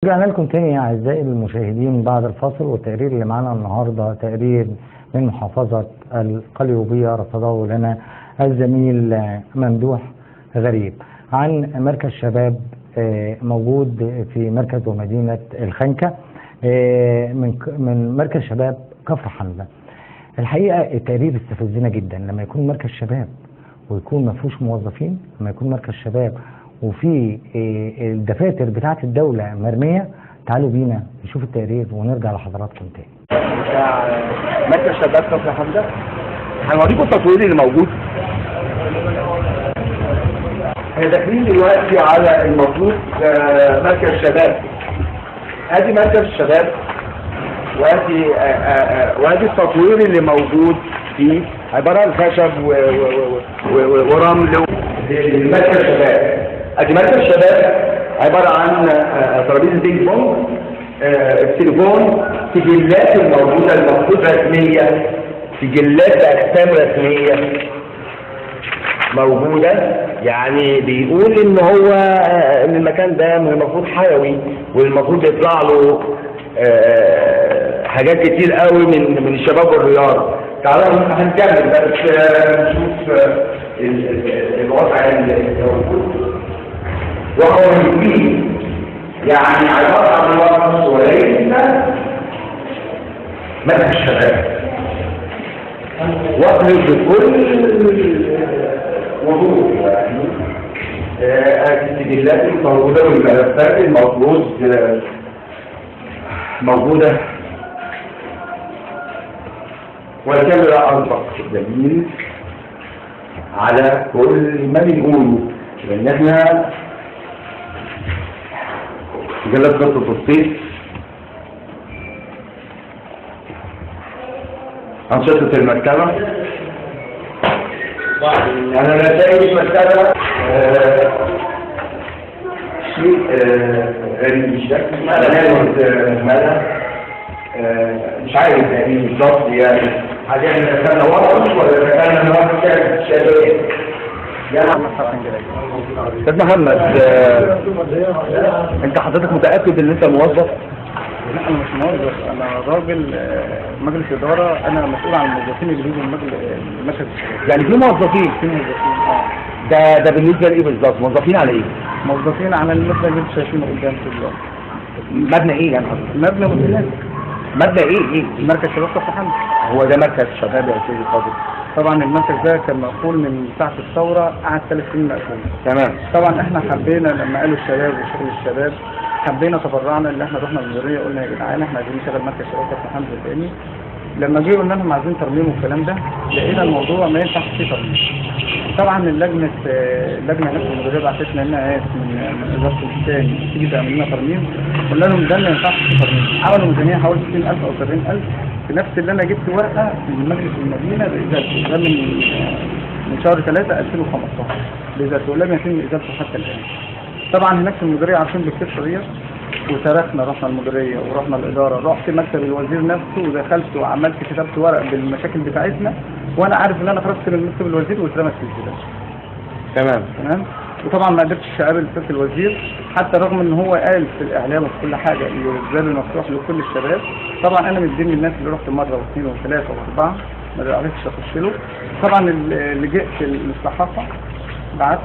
رجعنا لكم تاني يا أعزائي المشاهدين بعد الفاصل، والتقرير اللي معانا النهارده تقرير من محافظة القليوبية رصده لنا الزميل ممدوح غريب عن مركز شباب موجود في مركز ومدينة الخنكة، من مركز شباب كفر حمزة. الحقيقة التقرير استفزنا جدا لما يكون مركز شباب ويكون ما فيهوش موظفين، لما يكون مركز شباب وفي الدفاتر بتاعة الدولة مرمية. تعالوا بينا نشوف التقرير ونرجع لحضراتكم تاني. بتاع مركز شباب كفر حمزة هنوريكم التطوير اللي موجود. احنا داخلين دلوقتي على المطلوب مركز شباب. ادي مركز الشباب وادي وادي التطوير اللي موجود فيه، عبارة عن خشب ورمل. مركز شباب، ادي مركز شباب عبارة عن ترابيزة بينج بونج، التليفون، سجلات الموجودة المفروض رسمية، سجلات باقسام رسمية موجودة. يعني بيقول ان هو ان المكان ده من المفروض حيوي والمفروض يطلع له حاجات كتير قوي من الشباب والرياضة. تعالوا هنكمل بس نشوف الوضع اللي موجود، وهو يفيد يعني عبارة عن ورش وليس مركز شباب. وصل بكل وضوح يعني السجلات الموجودة والملفات المفروض موجودة، والكاميرا أصدق دليل على كل ما بنقوله، لأن احنا سجلات خطة الصيف، أنشطة المكتبة. أنا نتائج المكتبة شيء غريب الشكل، مالها مش عارف يعني بالظبط، يعني هل احنا دخلنا ورش ولا دخلنا مركز شباب؟ استاذ محمد، انت حضرتك متاكد ان انت موظف؟ لا، انا مش موظف، انا راجل مجلس ادارة، انا مسؤول عن الموظفين اللي بيجوا المركز الشباب. يعني في موظفين؟ في موظفين. ده بالنسبة لايه بالظبط؟ موظفين على ايه؟ موظفين على المبنى اللي انتم شايفينه قدامكم دلوقتي. مبنى ايه يعني حضرتك؟ مبنى وسيلات. مبنى ايه ايه؟ مركز شباب كفر حمزة. هو ده مركز شباب يا استاذ الفاضل؟ طبعا المركز ده كان مقفول من ساعة الثورة، قعد 3 سنين مقفول. تمام. طبعا احنا حبينا لما قالوا الشباب وشغل الشباب، حبينا تبرعنا اللي احنا رحنا المديرية قلنا يا جدعان احنا عايزين نشغل مركز شباب كفر حمزة تاني. لما جه قلنا لهم عايزين ترميم والكلام ده، لقينا الموضوع ما ينفعش فيه ترميم. طبعا اللجنة هناك في المديرية بعتت لنا ناس من ادارة الاسكان تيجي تعمل لنا ترميم، قلنا لهم ده ما ينفعش فيه ترميم. عملوا ميزانية حوالي 60000 او 70000 في نفس اللي انا جبت ورقة من مجلس المدينة بازالته، ده من شهر 3 2015 بازالته، ولم يتم ازالته حتى الان. طبعا هناك في المديرية عارفين بالقصة ديت، وتركنا رحنا المديرية ورحنا الادارة، رحت مكتب الوزير نفسه ودخلت وعملت كتبت ورق بالمشاكل بتاعتنا، وانا عارف ان انا خرجت من مكتب الوزير واترمت في الزبالة. تمام. تمام. وطبعا ما قدرتش اقابل سيادة الوزير، حتى رغم ان هو قال في الاعلام وفي كل حاجة ان الباب مفتوح لكل الشباب. طبعا انا من ضمن الناس اللي رحت مرة واثنين وثلاثة واربعة ما عرفتش اخش له. طبعا لجئت للصحافة، بعت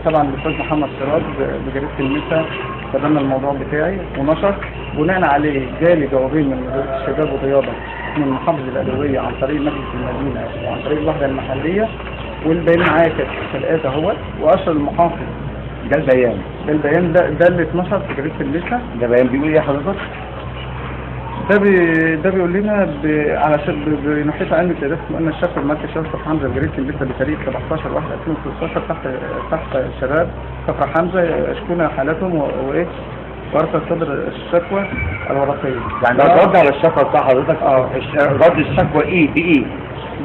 طبعا الاستاذ محمد سراج بجريدة المسا تبنى الموضوع بتاعي ونشر، بناء عليه جالي جوابين من وزارة الشباب والرياضة من محافظة القليوبيه عن طريق مجلس المدينة وعن طريق الوحدة المحلية، والبيان معايا كالآتي اهوت، واشر المحافظ. ده البيان. ده البيان ده اللي اتنشر في جريدة المسا. ده بيان بيقول ايه حضرتك؟ ده بيقول لنا على بنحيط علم التاريخ ان الشكوى بمركز شباب كفر حمزة بجريدة المسا بتاريخ 17/1/2016 تحت شباب كفر حمزة يشكون حالتهم وايه وارسل صدر الشكوى الورقية. يعني ده رد على الشكوى بتاع حضرتك؟ رد الشكوى ايه بايه؟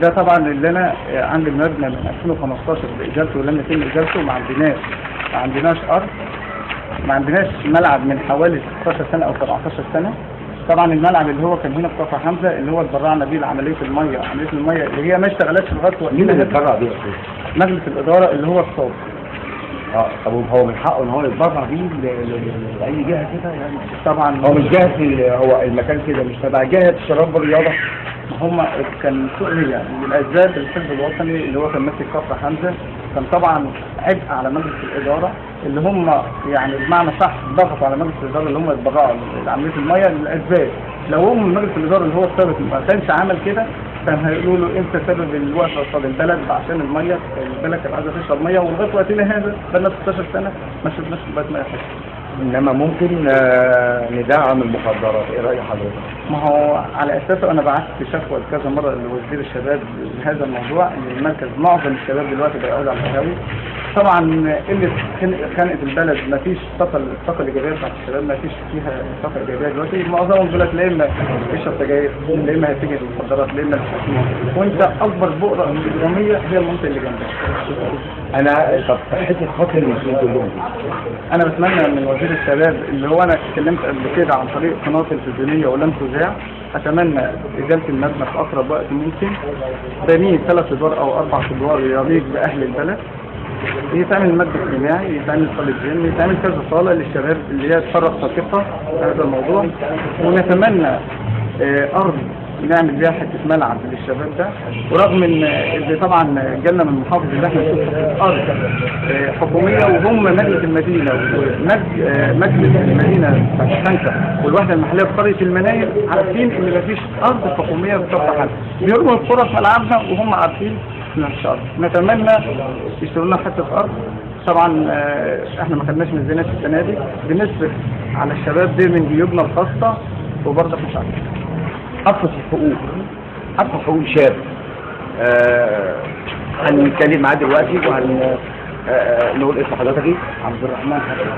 ده طبعا اللي انا عندي المبنى من 2015 بازالته ولم يتم ازالته، ما عندناش ارض، ما عندناش ملعب من حوالي 16 سنة او 17 سنة. طبعا الملعب اللي هو كان هنا في كفر حمزة اللي هو اتبرعنا بيه لعملية المية، عملية المية اللي هي ما اشتغلتش لغاية مين اللي وقتنا. اتبرع بيه يا استاذ؟ مجلس الادارة اللي هو السابق. طب هو من حقه ان هو يتبرع بيه لاي جهة كده يعني؟ طبعا هو مش جهة، هو المكان كده مش تبع جهة الشباب والرياضة. هم كان سوء نية من اسباب الحزب الوطني اللي هو كان ماسك كفر حمزة، كان طبعا عبء على مجلس الادارة اللي هم يعني بمعنى صح ضغطوا على مجلس الادارة اللي هم يتبرعوا لعملية المية للاسباب. لو هم مجلس الادارة اللي هو السابق ما كانش عمل كده كان هيقولوا له انت سبب الوقفة قصاد البلد عشان المية، البلد كانت عايزه تشرب مية، ولغاية وقتنا هذا بقالنا 16 سنة ما شربناش كوباية مية حلوة. انما ممكن ندعم المخدرات، ايه راي حضرتك؟ ما هو على اساسه انا بعت شكوى كذا مرة لوزير الشباب بهذا الموضوع، ان المركز معظم الشباب دلوقتي بيقعدوا على القهاوي. طبعا قلة خنقه البلد، ما فيش الطاقة الايجابية بتاعت الشباب، ما فيش فيها طاقة ايجابية دلوقتي. معظمهم بيقول لك لا اما يشرب سجاير، لا اما هيتجه للمخدرات، لا اما للحشيش، وانت اكبر بؤرة اجراميه هي المنطقة اللي جنبك. انا طب حتة خاطر المسؤولين كلهم، انا بتمنى من وزير الشباب اللي هو انا اتكلمت قبل كده عن طريق قناة تلفزيونية ولم تذاع، اتمنى ازالة المبنى في اقرب وقت ممكن، بنيه 3 ادوار او 4 ادوار يليق باهل البلد، يتعمل مجلس اجتماعي، يتعمل صاله جيم، يتعمل كذا صاله للشباب اللي هي تفرغ طاقتها في هذا الموضوع. ونتمنى ارض نعمل بيها حتة ملعب للشباب ده، ورغم ان اللي طبعا جالنا من المحافظ اللي احنا نشوف حتة ارض حكومية، وهم مجلس المدينة ومجلس المدينة بتاعت خنكه والوحدة المحلية في قرية المنايل عارفين ان مفيش ارض حكومية في كفر حمزة، بيرموا الكره في ملعبنا وهم عارفين ان مفيش ارض. نتمنى يشتروا لنا حتة ارض. طبعا احنا ما خدناش ميزانيات السنة دي، بنصرف على الشباب دي من جيوبنا الخاصة، وبرضه مش عارفين. ابسط الحقوق، ابسط حقوق شاب. هنتكلم معاه دلوقتي وهن نقول اسم حضرتك ايه؟ عبد الرحمن حسن.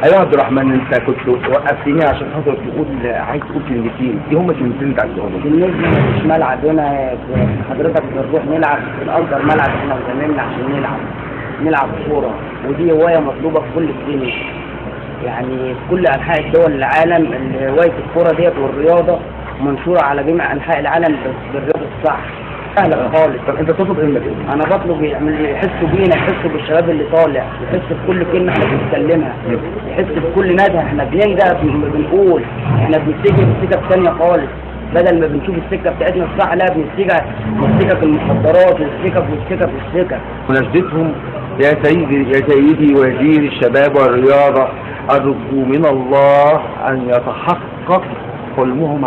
ايوه عبد الرحمن، انت كنت وقفتني عشان خاطر تقول عايز تقول كلمتين، ايه هما الكلمتين اللي انت عايز تقولهم؟ بالنسبة مفيش ملعب هنا حضرتك، بنروح نلعب بنأجر ملعب احنا وزمايلنا عشان نلعب كورة، ودي هواية مطلوبة في كل الدنيا، يعني في كل أنحاء الدول العالم هواية الكورة ديت والرياضة منشورة على جميع أنحاء العالم، بس بالرياضة الصح سهلة خالص. طب انت تطلب ايه من انا بطلب يحسوا بينا، يحسوا بالشباب اللي طالع، يحسوا بكل كلمة احنا بنتكلمها، يحسوا بكل ندهه احنا بننده، بنقول احنا بنتجه في سكة ثانية خالص، بدل ما بنشوف السكة بتاعتنا الصح لا بنتجه في سكك المخدرات والسكك والسكك والسكك. مناشدتهم يا سيدي يا سيدي وزير الشباب والرياضة، ارجو من الله ان يتحقق حلمهم.